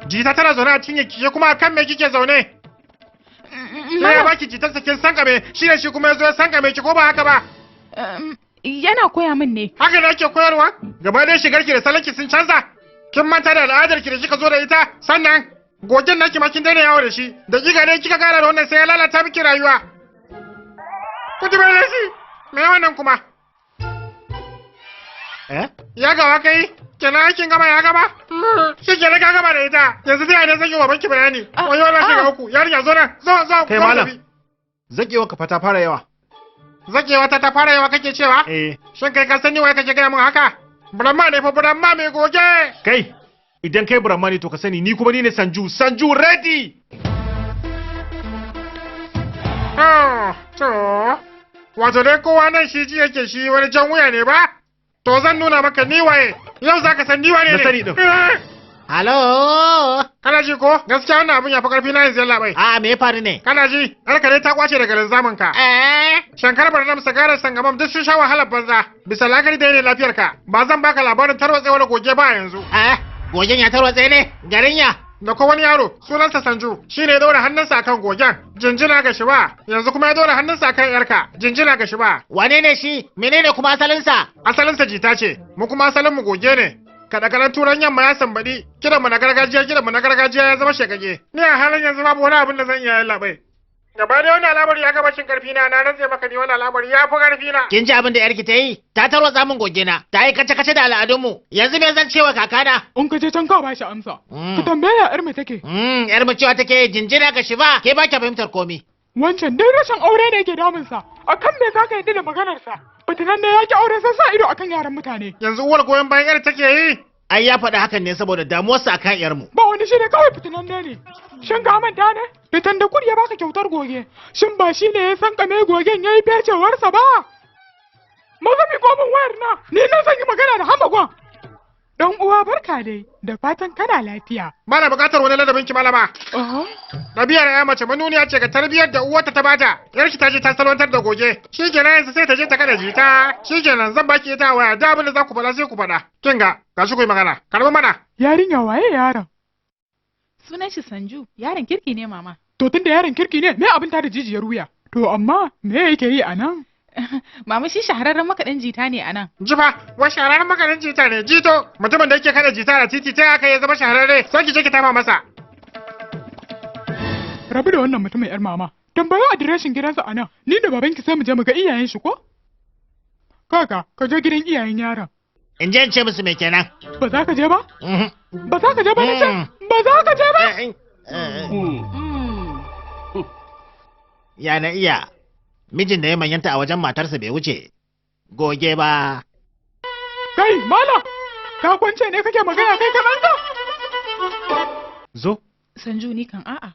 Jita tana zaune a cinye kike kuma akan me kike zaune? Sai ya baki jitarsa kin sankame, shi ne shi kuma ya zo ya sankame ki ko ba haka ba? Yana koya min ne. Haka ne ake koyarwa? Gaba ɗaya shigarki da salonki sun canza. Kin manta da al'adar ki da kika zo da ita, sannan gogen naki ma kin daina yawo da shi. Dakika ne kika gara da wannan sai ya lalata miki rayuwa. Ku ji bai shi? Me wannan kuma? Eh? Ya gawa kai? Kenan aikin gama ya gama? Shi kenan ka gama da ita. Yanzu dai ne zan yi wa banki bayani. Wai wannan shiga uku. Yarinya zo nan. Zo zo. Kai malam. Zakewa ka fa ta fara yawa. Zakewa ta fara yawa kake cewa? Eh. Shin kai ka san ni waye kake gaya min haka? Brahma ne fa Brahma mai goge. Kai, idan kai Brahma ne to ka sani ni kuma ni ne Sanju. Sanju ready. To. Wato dai kowa nan shi ji yake shi wani jan wuya ne ba? To zan nuna maka ni waye. Yau zaka san ni wane ne. Na sani din. Halo. Kana ji ko? Gaskiya wannan abun ya fi karfi na yanzu yalla bai. A me ya faru ne? Kana ji? Yarka dai ta kwace daga linzamin ka. Eh. Shankar Barnam Sagarar Sangamam duk sun sha wahalar banza. Bisa la'akari da yanayin lafiyar ka. Ba zan baka labarin tarwatsewar goge ba yanzu. Eh, gogen ya tarwatse ne? Garin ya? Da ko wani yaro sunansa Sanju shi ne ya ɗora hannunsa akan gogen. Jinjina ga shi ba. Yanzu kuma ya ɗora hannunsa akan yarka. Jinjina ga shi ba. Wane ne shi? Menene kuma asalinsa? Asalinsa jita ce. Mu kuma asalin mu goge ne. Kaɗa-kaɗan turan yamma ya sambaɗi, kiranmu na gargajiya kiranmu na gargajiya ya zama shekage. Ni a halin yanzu babu wani abin da zan iya yin labai. Gaba da wani al'amari ya gaba cin ƙarfi na, na rantse maka ni wani al'amari ya fi ƙarfi na. Kin ji abin da yarki ta yi? Ta tarwatsa min gogena, ta yi kace-kace da al'adunmu. Yanzu me zan cewa kakana? In ka je can ka ba shi amsa. Ka tambaye ya yar mu take. Yar mu cewa take jinjina ga shi ba, ke ba ki fahimtar komi. Wancan dai rashin aure ne yake damunsa. Akan me za ka yarda da maganarsa? Fitinan ne ya ki aure sai sa ido akan yaran mutane. Yanzu uwar goyon bayan yar take yi. Ai ya faɗi hakan ne saboda damuwarsa akan yarmu. Ba wani shi ne kawai fitinan ne. Shin ka manta ne? Fitan da kur ya baka kyautar goge. Shin ba shi ne ya san kame gogen ya yi fecewarsa ba? Maza mi komin wayar na, ni na zan yi magana da hamagon. Dan uwa barka dai, da fatan kana lafiya. Ba na buƙatar wani ladabin ki malama. Ɗabi'ar ya mace manuniya ce ga tarbiyyar da uwarta ta bata. Yarki ta je ta salwantar da goge. Shikenan yanzu sai ta je ta kada jita. Shikenan zan baki ita waya da abin da za ku faɗa sai ku faɗa. Kin ga gashi ku yi magana. Karbi mana. Yarinya waye yaron? Sunan shi Sanju, yaron kirki ne mama. To tunda yaron kirki ne, me abin ta da jijiyar wuya? To amma me yake yi a nan? Mama shi shahararren makaɗin jita ne a nan. Jifa, wa shahararren makaɗin jita ne, jito, mutumin da yake kada jita a titi ta aka ya zama shahararre, sai ki je ki tama masa. Rabu da wannan mutumin yar mama. Tambayo adireshin gidansa a nan, ni da babanki sai mu je mu ga iyayen shi ko? Kaka, ka je gidan iyayen yaron. In je in ce musu me kenan? Ba za ka je ba? Ba za ka je ba na ce? Ba za ka je ba? Ya na iya. Mijin da ya manyanta a wajen matarsa bai wuce goge ba. Kai, malam, ka kwance ne kake magana kai kaɗanka? Zo. Sanju ni kan a'a.